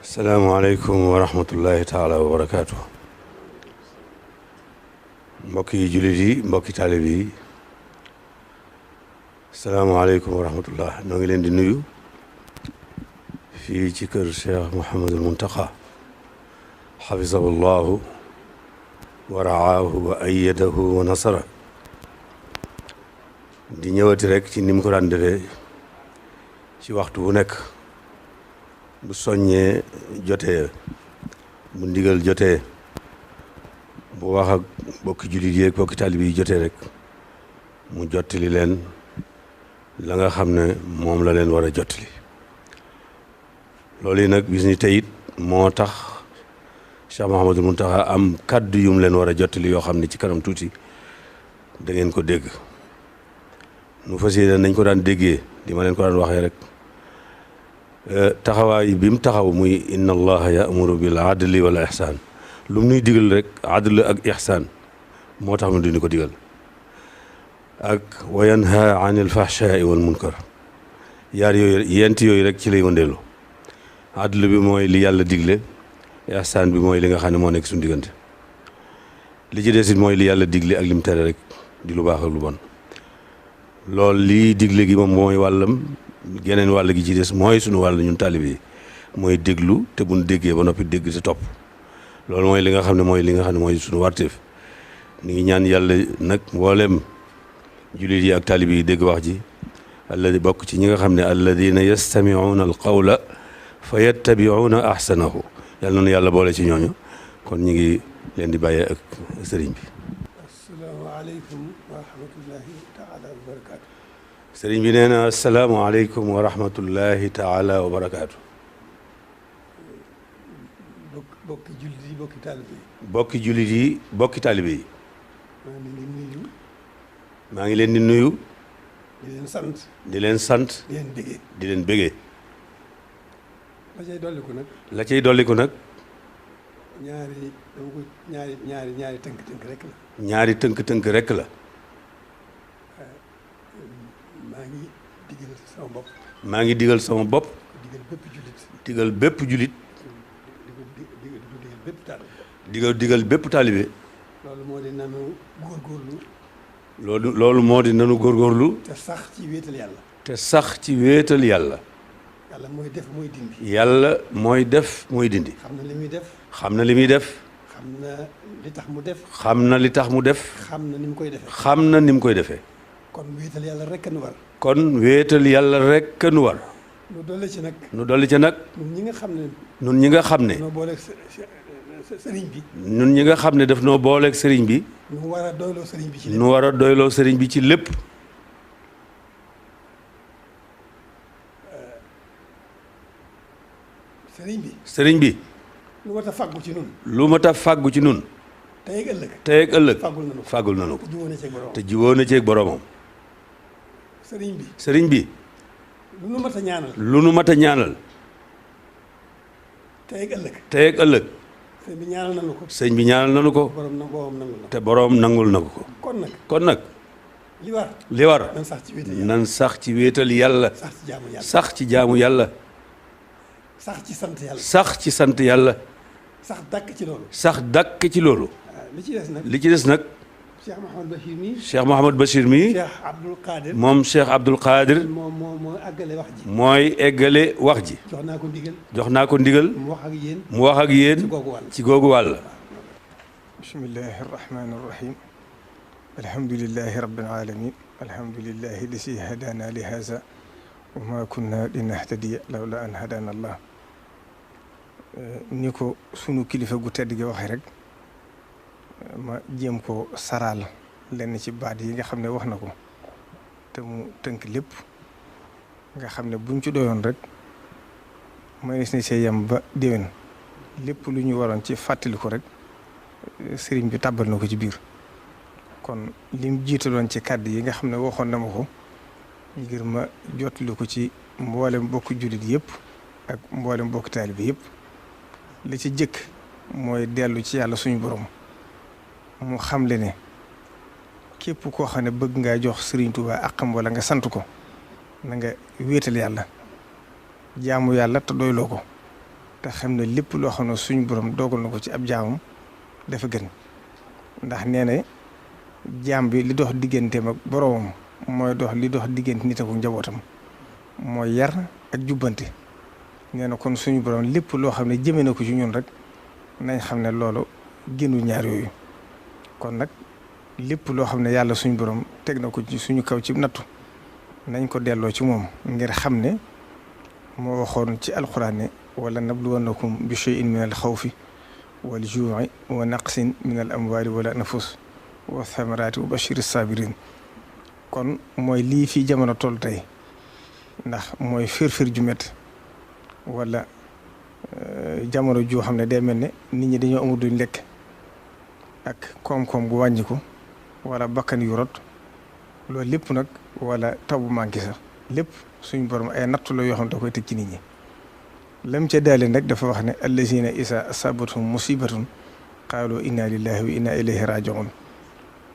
salaamaaleykum wa rahmatullahi taala wa barakaatu. Mbokki jullit yi mbokki taalib yi salaamaaleykum wa rahmatullah. noo ngi leen di nuyu fii ci kër Cheikh Mouhamadul Muntaqa xafizahu llahu wa raahu wa ayyadahu wa nasara. di ñëwati rek ci ni mu ko daan defee ci waxtu bu nekk bu soññee jotee, bu ndigal jotee, bu wax ak bokki jullit yi ak bokki taalib yi jotee rek mu jottali leen la nga xam ne moom la leen war a jottali. loolu yi nag bis ni tey it moo tax Cheikh Mouhamadul Muntaxa am kàddu yum leen war a jottali yoo xam ne ci kanam tuuti da ngeen ko dégg. nu fas yéene nañ ko daan déggee di ma leen ko daan waxee rek taxawaay bi mu taxaw muy inna allaha ya'muru bil adli wal ihsaan lu mu nuy digal rek adl ak ihsaan moo tax mu duñu ko digal, ak wa yanha anil fahshaai wal munkar. yaar yooyu yent yooyu rek ci lay wëndeelu. adl bi mooy li yàlla digle, ihsaan bi mooy li nga xam ne moo nekk suñu diggante. li ci des it mooy li yàlla digle ak lim tere rek di lu baax ak lu bon. loolu lii digle gi moom mooy wàllam, geneen wàll gi ci des mooy suñu wàll ñun taalibe yi mooy déglu te buñ déggee ba noppi dégg te topp. loolu mooy li nga xam ne mooy suñu warteef. ni ngi ñaan yàlla nag mboolem jullit yi ak taalibe yi dégg wax ji, alladi bokk ci ñi nga xam ne alladina yastamiuuna al qawla fa yattabiuuna ahsanahu. yàlla noonu yàlla boole ci ñooñu. kon ñu ngi leen di bàyyee ak sëriñ bi. asalaamaaleykum wa rahmatullahi taala wa barakaatu. sëriñ bi nee na asalaamaaleykum wa rahmatullahi taala wa barakaatu. bokki jullit yi bokki taalibe yi. bokki jullit yi bokki taalibe yi. maa ngi leen di nuyu. maa ngi leen di nuyu. di leen sant. di leen sant. di leen bégee. di leen bégee. la cay dolliku nag. la cay dolliku nag. ñaari tënk-tënk rek la. ñaari tënk-tënk rek la. maa ngi digal sama bopp. maa ngi digal sama bopp. digal bépp jullit. digal bépp jullit. digal bépp taalibe. digal bépp taalibe. loolu moo di nanu góorgóorlu. loolu moo di nanu góorgóorlu. te sax ci wéetal yàlla. te sax ci wéetal yàlla. yàlla mooy def mooy dindi. yàlla mooy def mooy dindi. xam na li muy def. xam na li muy def. xam na li tax mu def. xam na li tax mu def. xam na ni mu koy defee. xam na ni mu koy defee. kon wéetal yàlla rek nu war. kon wéetal yàlla rek nu war. nu dolli ci nag. nu dolli ci nag. ñun ñi nga xam ne. ñun ñi nga xam ne. noo booleeg sëriñ bi. ñun ñi nga xam ne daf noo booleeg sëriñ bi. nu war a doyloo sëriñ bi ci lépp. nu war a doyloo sëriñ bi ci lépp. sëriñ bi. sëriñ bi. lu mat a fàggu ci nun. lu mat a fàggu ci nun. tey ak ëllëg. tey ak ëllëg. fàggul nanu ko. te jiwoon na ceeg boroomam. te jiwoon na ceeg boroomam. sëriñ bi. sëriñ bi. lu nu mat a ñaanal. lu nu mat a ñaanal. tey ak ëllëg. tey ak ëllëg. sëñ bi ñaanal nanu ko. sëñ bi ñaanal nanu ko. boroom nangul na. te boroom nangul na ko. kon nag. li war. nan sax ci wéetal yàlla. nan sax ci wéetal yàlla. sax ci jaamu yàlla. sax ci jaamu yàlla. sax ci sant yàlla. sax ci sant yàlla. sax dàkk ci loolu. sax dàkk ci loolu. li ci des nag. li ci des nag. Cheikh Mouhamad Bachir mii. Cheikh Mouhamad Bachir mii. Cheikh Abdoul Qadir. moom Cheikh Abdoul Qadir. moo àggale wax ji. mooy eggale wax ji. jox naa ko ndigal. jox naa ko ndigal. mu wax ak yéen. mu wax ak yéen. ci googu wàll. bismillahi rahmani rahim. alhamdulillahi rabbil alamin. alhamdulillahi lasi hadana li haza wa ma kunna linahtadiya lawla an hadana allah. ni ko sunu kilifa gu tedd gi waxee rek ma jéem ko saraal lenn ci baat yi nga xam ne wax na ko te mu tënk lépp nga xam ne buñ ci doyoon rek mënees na see yem ba déwén lépp lu ñu waroon ci fàttali ko rek sëriñ bi tàbbal na ko ci biir. kon lim jiitaloon ci kàddu yi nga xam ne waxoon na ma ko ngir ma jotali ko ci mboolem bokk jullit yëpp ak mboolem bokk taalibe yëpp. li ci jëkk mooy dellu ci yàlla suñu borom mu xamle ne képp koo xam ne bëgg ngaa jox Sëriñ Tuubaa àqam wala nga sant ko na nga wéetal yàlla jaamu yàlla te doyloo ko te xam ne lépp loo xam ne suñu borom dogal na ko ci ab jaamam dafa gën, ndax nee na jaam bi li dox digganteem ak boromam mooy dox li dox diggante nit ak njabootam mooy yar ak jubbante. nee na kon suñu borom lépp loo xam ne jëmee na ko ci ñun rek nañ xam ne loolu génnu ñaar yooyu. kon nag lépp loo xam ne yàlla suñu borom teg na ko ci suñu kaw ci nattu nañ ko delloo ci moom ngir xam ne moo waxoon ci alxuraan ne wala nabluwannakum bi shay'in min al xawfi wal juu'i wa naqsin min al amwaali wal anfus wa thamaraati wa bashiri sabirin. kon mooy lii fii jamono toll tey ndax mooy firfir ju métti wala jamono joo xam ne day mel ne nit ñi dañoo amul duñ lekk ak koom-koom gu wàññiku wala bakkan yu rot loolu lépp nag wala taw bu manqué sax lépp suñu borom ay nattu la yoo xam ne da koy teg ci nit ñi. lam ca daale nag dafa wax ne allazina isa asabathum musibatun qaalu inna lillahi wa inna ilayhi rajiun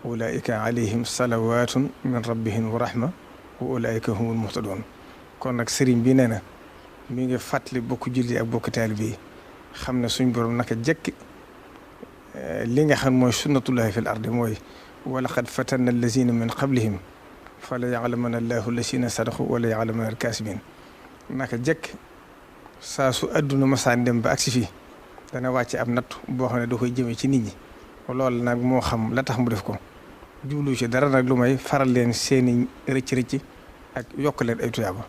ulaika alayhim salawatun min rabbihim wa rahma wa ulaika humul muhtadun. kon nag sëriñ bi nee na mi ngi fàttali bokk julli ak bokk taalibe yi xam ne suñ borom naka jekk li nga xam mooy sunnatullahi fil ardi mooy wa laqad fatanna allazina min qablihim fala ya'lamanna allahu allazina sadaqu wala ya'lamanna al-kaasibin. naka jekk saa su adduna masaan dem ba agsi fii dana wàcce ab natt boo xam ne da koy jëmee ci nit ñi loolu nag moo xam la tax mu def ko jublu ci dara nag lu may faral leen seeni rëcc-rëcc ak yokk leen ay tuyaaba.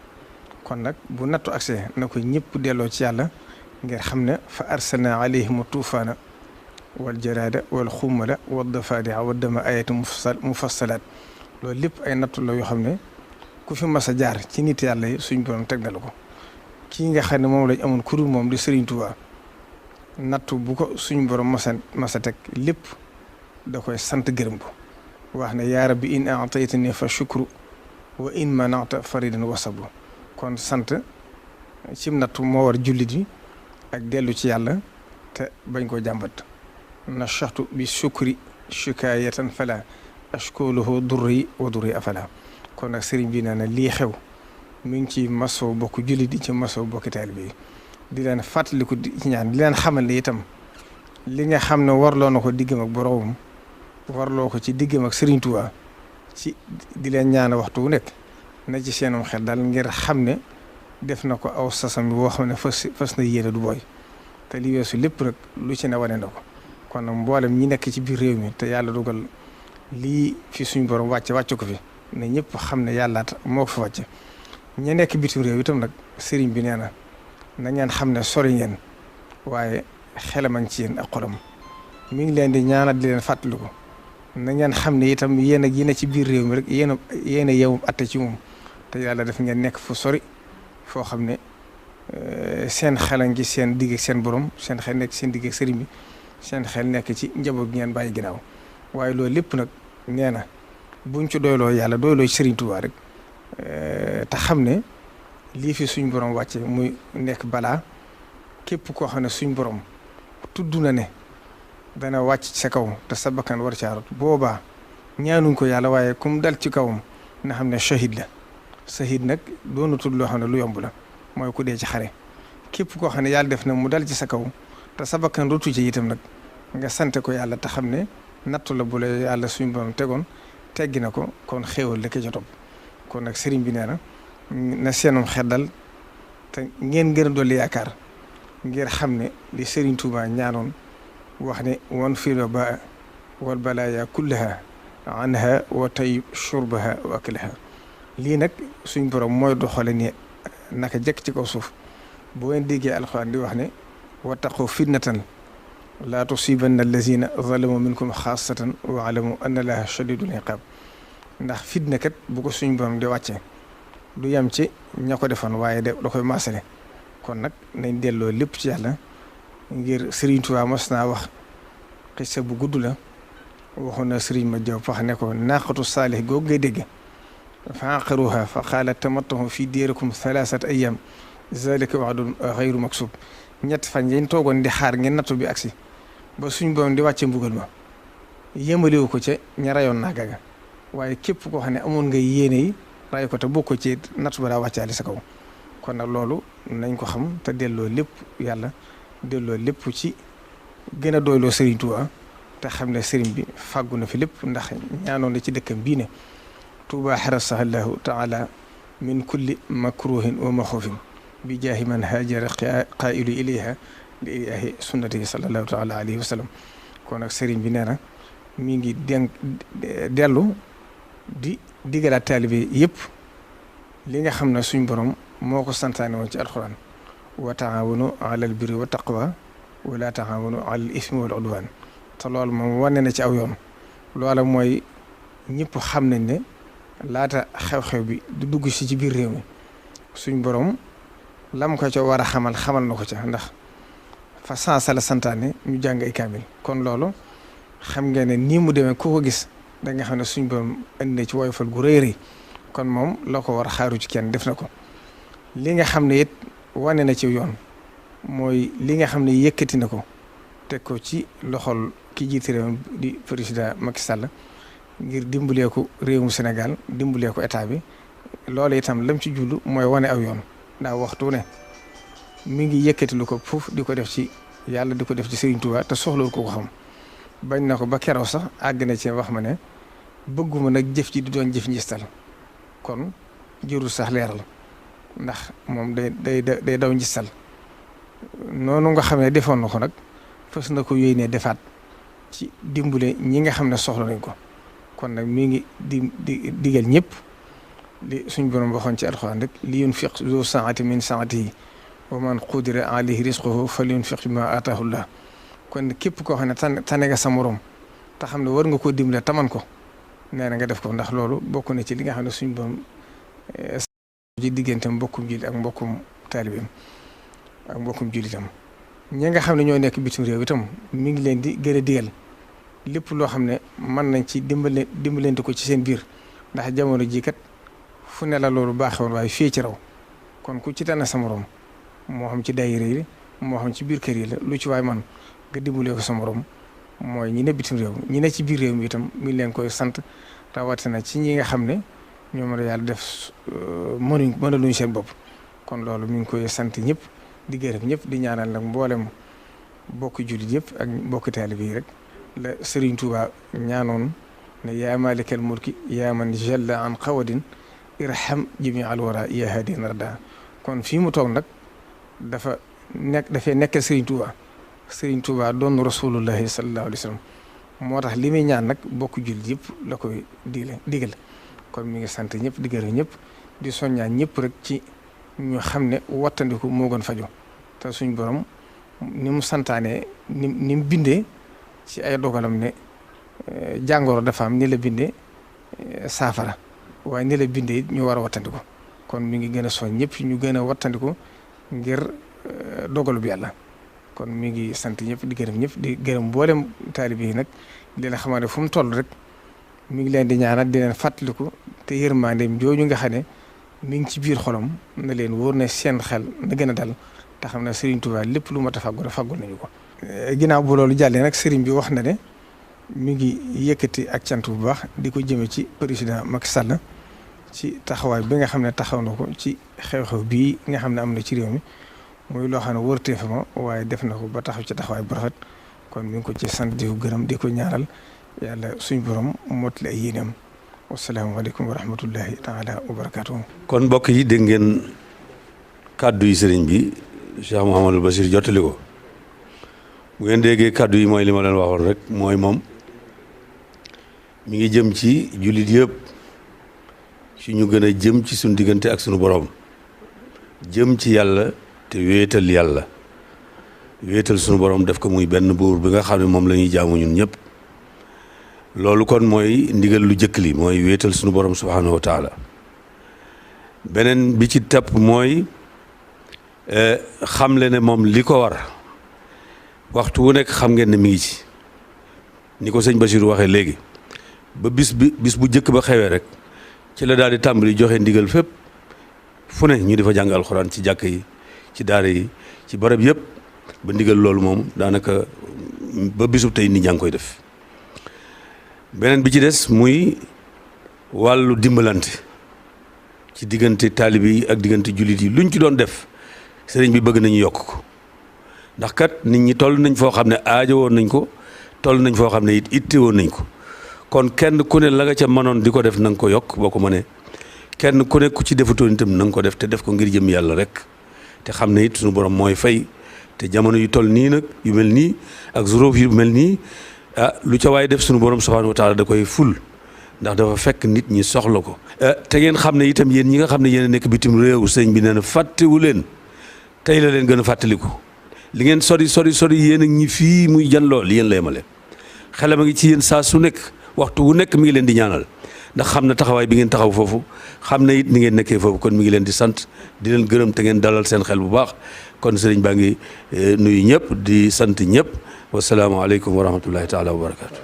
kon nag bu nattu agsee na ko ñëpp delloo ci yàlla ngir xam ne fa arsalna alayhim tuufaana wal jaraada wal xummala wad dafaadi'a wad dama ayatin mufassalaat loolu lépp ay nattu la yoo xam ne ku fi mas a jaar ci nit yàlla yi suñ borom teg na la ko. kii nga xam ne moom lañ amoon kuréel moom di Serigne Touba nattu bu ko suñ borom masa teg lépp da koy sant gërëm ko wax ne yaa rabbi in a'taytani fa shukru wa in mana'ta faridan wasabu. kon sant cim nattu moo war jullit yi ak dellu ci yàlla te bañ koo jàmbat. nashaxtu bi shukri shikaayatan fala ashkuluhu durri wa durri afala. kon nag sëriñ bi nee na lii xew mi ngi ci masoo bokk jullit di ci masoo bokki taalibe yi di leen fàttaliku di ci ñaan di leen xamal ne itam li nga xam ne warloo na ko diggam ak boroomam warloo ko ci diggam ak Sëriñ Tuubaa ci di leen ñaan waxtu wu nekk na ci seenum xel daal ngir xam ne def na ko aw sasam bi boo xam ne fas na yéene du booy te li weesu lépp rek lu ci ne wane na ko. kon nag mboolem ñi nekk ci biir réew mi te yàlla dugal lii fi suñ borom wàcce ko fi ne ñëpp xam ne yàlla moo ko fi wàcce. ñi nekk bitim réew itam nag sëriñ bi nee na ngeen xam ne sori ngeen waaye xelam a ngi ci yéen ak xolam mi ngi leen di ñaanal di leen fàttaliku na ngeen xam ne itam yéen ak yéen ci biir réew mi rek yéen a yow atte ci moom te yàlla def ngeen nekk fu sori foo xam ne seen xel a ngi seen digg ak seen borom seen xel nekk seen digg ak sëriñ bi seen xel nekk ci njaboot gi ngeen bàyyi ginnaaw waaye loolu lépp nag nee na buñ ci doyloo yàlla doyloo ci Sëriñ Tuubaa rek te xam ne lii fi suñ borom wàcce muy nekk balaa képp koo xam ne suñ borom tudd na ne dana wàcc ci sa kaw te sa bakkan war caarut boobaa ñaanuñ ko yàlla waaye kum dal ci kawam na xam ne shahid la. shahid nag doonu tudd loo xam ne lu yomb la mooy ku dee ci xare képp koo xam ne yàlla def na mu dal ci sa kaw te sa bakkan rotu ci itam nag nga sante ko yàlla te xam ne nattu la bu la yàlla suñ borom tegoon teggi na ko kon xéewal la ko ca topp. kon nag sëriñ bi nee na seenum xel dal te ngeen gën a dolli yaakaar ngir xam ne li Sëriñ Tuubaa ñaanoon wax ne wan filo ba wal balaaya kullaha anha wa tayyib shurbaha wa aklaha. lii nag suñ borom mooy doxale ni naka jekk ci kaw suuf boo leen déggee alxuraan di wax ne wattaqu fitnatan laa tusibanna allazina zalamu minkum xaasatan wa alamu anna allaha shadidul iqaab. ndax fitna kat bu ko suñ borom di wàcce du yem ci ña ko defoon waaye da koy maasale. kon nag nañ delloo lépp ci yàlla ngir Sëriñ Tuubaa mos naa wax xisa bu gudd la waxoon na sëriñ ma jaw pax ne ko naaqatu saalih googu ngay dégg fa aqaruha fa qaala tamattahu fi diirikum thalathata ayyam zalika wa'dun ghayru maksub. ñett fan yañ toogoon di xaar ngeen nattu bi agsi ba suñ borom di wàcce mbugal ma yéemalewu ko ca ña rayoon naaga ga waaye képp koo xam ne amoon nga yéene yi ray ko te bokk ci nattu ba daa wàccaali sa kaw. kon nag loolu nañ ko xam te delloo lépp yàlla delloo lépp ci gën a doyloo Serigne Touba te xam ne Serigne bi fàggu na fi lépp ndax ñaanoon na ci dëkkam bii ne Touba xarasahallahu taala min kulli makruhin wa maxoofin bi jaahi man haajara qaa'ilu ilayha li ilaahi sunnatihi sallallahu taala alayhi wa sallam kon nag Serigne bi nee na mi ngi dellu di digalaat taalibe yëpp li nga xam ne suñ borom moo ko santaane woon ci alxuraan wa taawanu alal birri wa taqwa wala taawanu alal ismi wal udwaan te loolu moom wane na ci aw yoon loola mooy ñëpp xam nañ ne laata xew-xew bi du dugg si ci biir réew mi suñ borom lam ko ca war a xamal na ko ca ndax fa sansa la santaane ñu jàng ay kaamil kon loolu xam ngeen ne nii mu demee ku ko gis da nga xam ne suñ borom indi na ci woyofal gu rëy rëy kon moom la ko war a xaaru ci kenn def na ko li nga xam ne it wane na ci yoon mooy li nga xam ne yëkkati na ko teg ko ci loxol ki jiite réew di président Macky Sall ngir dimbalee ko réewum Sénégal dimbalee ko état bi loolu itam lam ci jullu mooy wane aw yoon ndax waxtu ne mi ngi yëkkati lu ko foofu di ko def ci yàlla di ko def ci Serigne Touba te soxlawul ko xam bañ na ko ba keroog sax àgg na ci wax ma ne bëgguma nag jëf ji di doon jëf njistal kon jërul sax leeral ndax moom day daw njistal noonu nga xam ne defoon na ko nag fas na ko yéenee defaat ci dimbale ñi nga xam ne soxla nañ ko kon nag mi ngi digal ñëpp li suñ borom waxoon ci alxuraan rek li yunfiq zu saati min saatihi wa man qudira alayhi rizquhu falyunfiq mimma ataahu llah kon képp koo xam ne tane nga sa morom te xam ne war nga koo dimbale taman ko nee na nga def ko ndax loolu bokk na ci li nga xam ne suñ borom ci diggante mbokkum jullit ak mbokkum taalibeem ak mbokkum jullitam ñi nga xam ne ñoo nekk bitim réew itam mi ngi leen di gën a digal lépp loo xam ne mën nañ ci dimbalante ko ci seen biir ndax jamono jii kat fu ne la loolu baaxewoon waaye fii ci raw kon ku ci tane sa morom moo xam ci daayira yi moo xam ci biir kër yi la lu ci waay man nga dimbalee ko sa morom mooy ñi ne bitim réew ñi ne ci biir réew mi itam mi ngi leen koy sant rawatina ci ñi nga xam ne ñoom la yàlla def mënaluñu seen bopp kon loolu mi ngi koy sant ñëpp di gërëm ñëpp di ñaanal nag mboolem bokki jullit yëpp ak bokki taalibe yi rek la Serigne Touba ñaanoon ne yaa maalikal mulki yaa man jalla an xawadin irham jami al wara yaa hadi narda kon fii mu toog nag dafay nekkal Serigne Touba doon rasulullahi sallallahu alayhi wa sallam moo tax li muy ñaan nag bokk jullit yëpp la koy digal kon mi ngi sant ñëpp di gërëm ñëpp di soññaan ñëpp rek ci ñu xam ne wattandiku moo gën fajo te suñ borom ni mu santaane ni mu bindee ci ay dogalam ne jàngoro dafa am ni la bindee saafara waaye ni la bindee it ñu war a wattandiku kon mi ngi gën a soñ ñëpp ñu gën a wattandiku ngir dogalu bi yàlla kon mi ngi sant ñëpp di gërëm ñëpp di gërëm mboolem taalibe yi nag di leen xamal ne fu mu toll rek mi ngi leen di ñaanal di leen fàttaliku te yërmandeem jooju nga xam ne mi ngi ci biir xolam na leen wóor ne seen xel na gën a dal te xam ne Serigne Touba lépp lu mat a fàggul nañu ko. ginnaaw bu loolu jàllee nag Serigne bi wax na ne mi ngi yëkkati ak cant bu baax di ko jëme ci président Macky Sall ci taxawaay bi nga xam ne taxaw na ko ci xew-xew bii nga xam ne am na ci réew mi muy loo xam ne wërtee fa ma waaye def na ko ba taxaw ci taxawaay bu rafet kon mi ngi ko ci sant di ko gërëm di ko ñaaral yàlla suñu borom mottali ay yéenam. wasalaamaaleykum wa rahmatullahi taala wa barakaatu. kon mbokk yi dégg ngeen kàddu yi sëriñ bi Cheikh Mouhamadul Bachir jottali ko bu ngeen déggee kàddu yi mooy li ma leen waxoon rek mooy moom mi ngi jëm ci jullit yëpp ci ñu gën a jëm ci suñu diggante ak suñu borom jëm ci yàlla te wéetal yàlla wéetal suñu borom def ko muy benn buur bi nga xam ne moom la ñuy jaamu ñun ñëpp. loolu kon mooy ndigal lu jëkk li mooy wéetal sunu borom subhaanahu wa taala beneen bi ci topp mooy xamle ne moom li ko war waxtu wu nekk xam ngeen ne mi ngi ci ni ko sëñ Bachir waxee léegi ba bis bu jëkk ba xewee rek ci la daal di tàmbali joxe ndigal fépp fu ne ñu di fa jàng alxuraan ci jàkk yi ci daara yi ci barab yëpp ba ndigal loolu moom daanaka ba bisub tey nit ñaa ngi koy def. beneen bi ci des muy wàllu dimbalante ci ci diggante taalibe yi ak diggante jullit yi luñ ci doon def sëriñ bi bëgg nañu yokk ko ndax kat nit ñi toll nañ foo xam ne aajo woon nañ ko toll nañ foo xam ne it itte woon nañ ko kon kenn ku ne la nga ca mënoon di ko def na nga ko yokk boo ko mënee kenn ku ne ku ci defutoon itam na nga ko def te def ko ngir jëm yàlla rek te xam ne it suñu borom mooy fay te jamono yu toll nii nag yu mel nii ak zuróof yu mel nii lu ca waay def suñu borom subhanahu wa taala da koy ful ndax dafa fekk nit ñi soxla ko. te ngeen xam ne itam yéen ñi nga xam ne yéen a nekk bitim réew sëñ bi nee na fàttewu leen tey la leen gën a fàttaliku li ngeen sori yéen ak ñi fii muy janloo li yéen la yemale xelam a ngi ci yéen saa su nekk waxtu wu nekk mi ngi leen di ñaanal ndax xam na taxawaay bi ngeen taxaw foofu xam na it ni ngeen nekkee foofu kon mi ngi leen di sant di leen gërëm te ngeen dalal seen xel bu baax kon sëriñ baa ngi nuyu ñëpp di sant ñëpp wasalaamaaleykum wa rahmatullahi taala wa barakaatu.